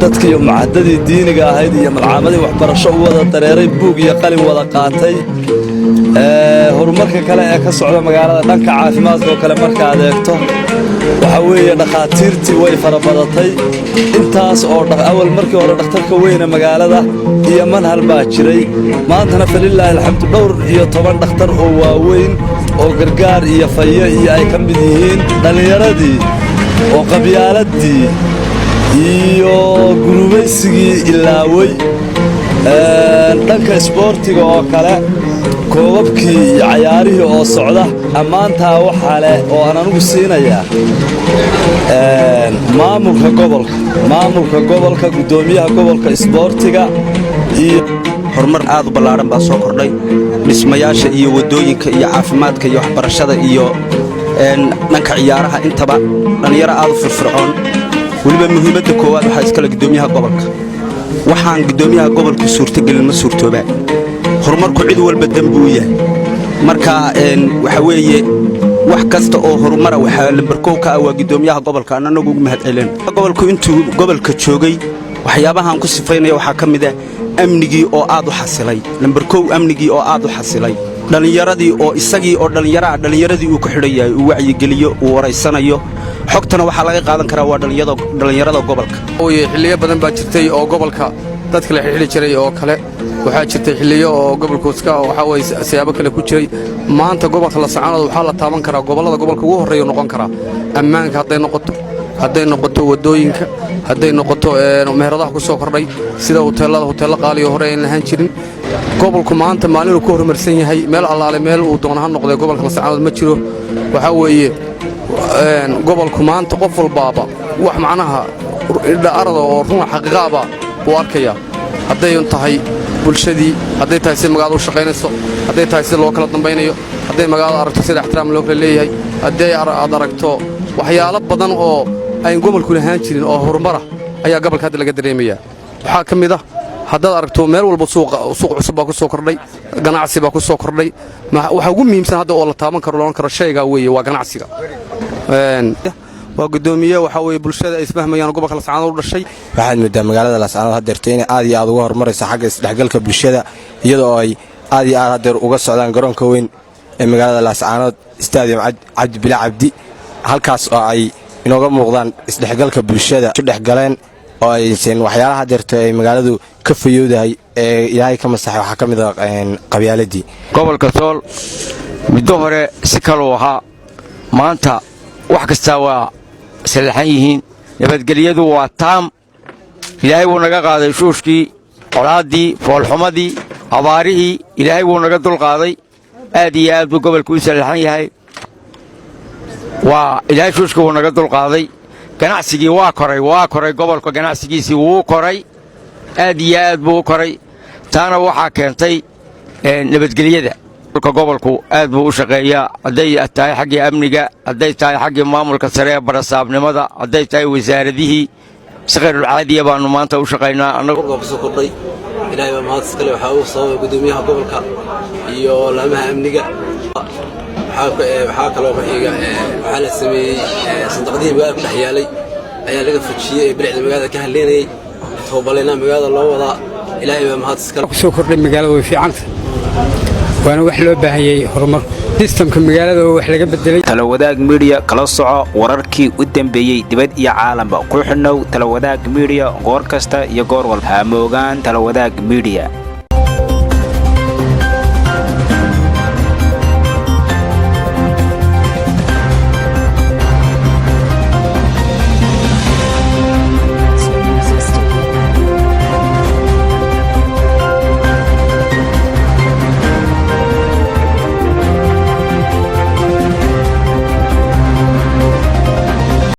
Dadkiiyo mucadadii diiniga ahayd iyo malcaamadii waxbarasho u wada dareeray, buug iyo qalin wada qaatay. Horumarka kale ee ka socda magaalada dhanka caafimaadka oo kale markaad eegto, waxaa weeye dhakhaatiirtii way farabadatay. Intaas oo awal markii hore dhakhtarka weyne magaalada iyo manhal baa jiray, maantana falilaahi alxamdu dhowr iyo toban dhakhtar oo waaweyn oo Gargaar iyo Fayo iyo ay ka mid yihiin. Dhallinyaradii oo qabyaaladii iyo gurubaysigii ilaawey. Dhanka isboortiga oo kale, koobabkii iyo cayaarihii oo socda. Ammaantaa waxaa leh oo aan anugu siinayaa maamulka gobolka, maamulka gobolka, guddoomiyaha gobolka, isboortiga iyo Horumar aad u ballaadhan baa soo kordhay, dhismayaasha iyo waddooyinka iyo caafimaadka iyo waxbarashada iyo dhanka ciyaaraha intaba. Dhallinyaro aad u firfircoon. Weliba muhiimadda koowaad waxaa iskale guddoomiyaha gobolka. Waxaan guddoomiyaha gobolku suurtogelin ma suurtoobaan. Horumarku cid walba dembi u yahay. Marka waxaa weeye wax kasta oo horumara waxaa lambarkow ka ah waa guddoomiyaha gobolka. Aan annagu ugu mahad celin gobolku intuu gobolka joogay. Waxyaabahaan ku sifaynaya waxaa ka mid ah amnigii oo aad u xasilay, lambarkow amnigii oo aad u xasilay, dhallinyaradii oo isagii oo dhallinyaraha dhallinyaradii uu ku xidhan yahay, uu wacyigeliyo, uu waraysanayo. Xogtana waxaa laga qaadan karaa waa dhallinyarada gobolka. Xilliyo badan baa jirtay oo gobolka dadka la xidhxidhi jiray oo kale. Waxaa jirtay xilliyo oo gobolku iska waxaa weye siyaabo kale ku jiray. Maanta gobolka Laascaanood waxaa la taaban karaa gobollada gobolka ugu horreeya noqon karaa, ammaanka hadday noqoto, hadday noqoto waddooyinka, hadday noqoto meheradaha ku soo kordhay sida huteellada, huteello qaaliyo hore aan lahaan jirin. Gobolku maanta maalinuu ku horumarsan yahay, meel allaale meel uu doona ha noqdee, gobolka Laascaanood ma jiro. Waxaa weeye gobolku maanta qof walbaaba wax macnaha idha arada oo runa xaqiiqaaba buu arkayaa, hadday tahay bulshadii, hadday tahay sida magaalada u shaqaynayso, hadday tahay sida loo kala dambaynayo, hadday magaalada aragto sida ixtiraam loo kala leeyahay, haddii aad aragto waxyaalo badan oo ayn gobolku lahaan jirin oo horumarah ayaa gobolka hadda laga dareemayaa. Waxaa ka mid ah haddaad aragto meel walba suuq cusub baa ku soo kordhay, ganacsi baa ku soo kordhay. Waxa ugu muhiimsan hadda oo la taaban karo, loodhan karo shaygaa weeye, waa ganacsiga. Waa guddoomiye waxaa weeye bulshada ay isfahmayaan, gobolka Laascaanood u dhashay. Waxaad moodaa magaalada Laascaanood haddeerto inay aad iyo aad uga horumarayso xagga isdhexgalka bulshada, iyadoo ay aad iyo aad haddeer uga socdaan garoonka weyn ee magaalada Laascaanood, Stadium Cabdi Bila Cabdi, halkaas oo ay inooga muuqdaan isdhexgalka bulshada isu dhexgaleen oo aysan waxyaalaha haddeerto ay magaaladu ka fayowdahay ee Ilaahay ka masaxay. Waxaa ka mid a qabyaaladii. Gobolka Sool muddo hore si kaluu ahaa, maanta wax kastaa waa sallaxan yihiin. Nabadgelyadu waa taam. Ilaahay wuu naga qaaday shuushkii, colaaddii, foolxumadii, abaarihii. Ilaahay wuu naga dulqaaday. Aad iyo aad buu gobolku u sallaxan yahay. Waa Ilaahay shuushka wuu naga dulqaaday. Ganacsigii waa koray, waa koray. Gobolka ganacsigiisii wuu koray, aad iyo aad buu u koray. Taana waxaa keentay nabadgelyada. Gobolku aad buu u shaqeeyaa, hadday tahay xaggii amniga, hadday tahay xaggii maamulka sare ee barasaabnimada, hadday tahay wasaaradihii. Si khayrulcaadiya baannu maanta u shaqaynaa annagu. Kusoo kordhay, Ilaahay baa mahad iskale. Waxaa uu sababay guddoomiyaha gobolka iyo laamaha amniga. Waxaa kaloo ku xiga, waxaa la sameeyey sandaqdihii magaalada ku dhex yaalay ayaa laga fujiyey ee bilicda magaalada ka hadleynayay. Toobaleyna magaalada loo wadaa. Ilaahay baa mahad iskale. Kusoo kordhay magaalada way fiicanta, waana wax loo baahanyey horumar system-ka magaalada oo wax laga bedelay. Talawadaag Media, kala soco wararkii u dambeeyey dibad iyo caalamba. Ku xidhnow Talawadaag Media goor kasta iyo goor walba. Hamoogaan Talawadaag Media.